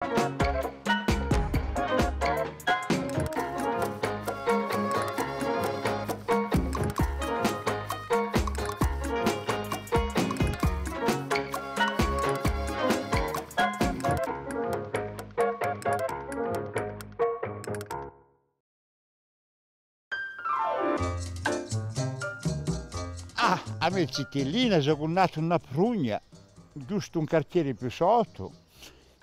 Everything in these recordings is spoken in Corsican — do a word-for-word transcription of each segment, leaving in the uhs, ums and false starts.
Ah, a me zitellina, sò natu in a Prugna, ghjustu un quartiere più sottu,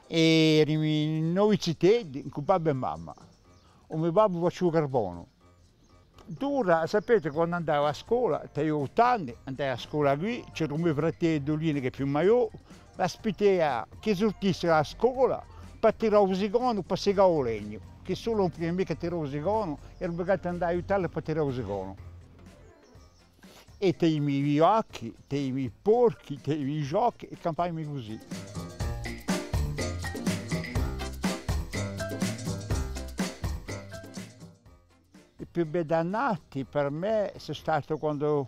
è erami in novi ziteddi, cù babbu è mamma. U me babbu facia u carbonu. Dura, sapete, quandu andava à a scola, t'aviu ottu anni, andava à a scola quì, c'era u me frateddu Lino chì hè più maiò, l'aspittava chì surtissi da a scola, pà tirà u sigonu, pà sigà u legnu, chì solu ùn pudia micca tirà u sigonu, era ubligatu à andà à aiutallu pà tirà u sigonu. È teniami i vacchi, teniami i porchi, teniami i ghjocchi, è campaiami cusì. I più beddi annati per mè sò stati quandu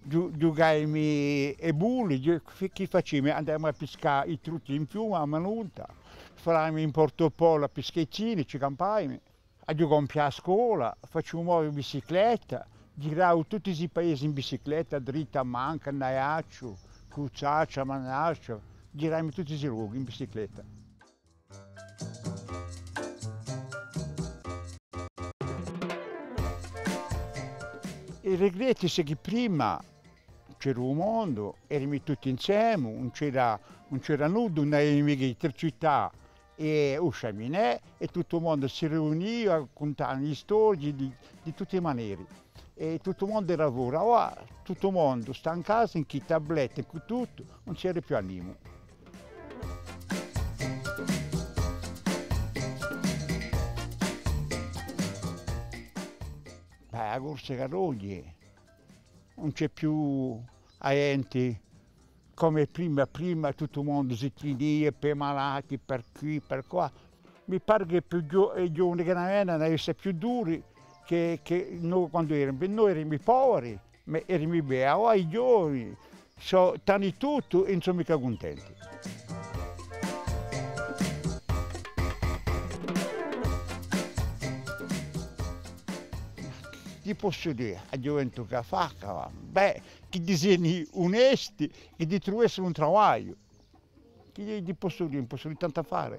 ghju-, ghjucaiami à bulli, ghju-, fi-, chì faciami? Andaiami à piscà i trutti in fiumu, à Manunta, faiami in Portu Polu à Pischettini, ci campaiami. Aghju compiu a scola, faciu movi in bicicletta, giraiu tutti i paesi in bicicletta, dritta, manca, in Aiacciu, Cuzzaccia, Manaccia, giraiami tutti i lochi in bicicletta. I rigretti sò chì prima c'era u mondu, erami tutti insemu, ùn c'era, ùn c'era nuddu, ùn aviami chè i trè cità è u sciaminè, è tuttu u mondu si riunia, cuntavani i storii di, di tutti i maneri. È tuttu u mondu era fora, avà tuttu u mondu stà in casa, incù i tablette, incù tuttu, ùn ci hè più à nimu. Bè, a Corsica d'oghje ùn ci hè più a ghjente cum'è prima, prima tuttu u mondu si trinia per i malati, per quì, per quà. Mi pare chì più ghjo-, i ghjovani chì ne venenu, ùn avessi più duri, chì, chì noi quandu erami, noi erami poveri, ma erami bè, avà i ghjovani sò, t'ani tuttu è ùn sò micca cuntenti. Chì possu dì, a ghjuventù chì fà, chì và, bè, chì disegni onesti, chì ti truvessinu un travagliu. Chì ti possu dì, ùn possu dì tantu à fà.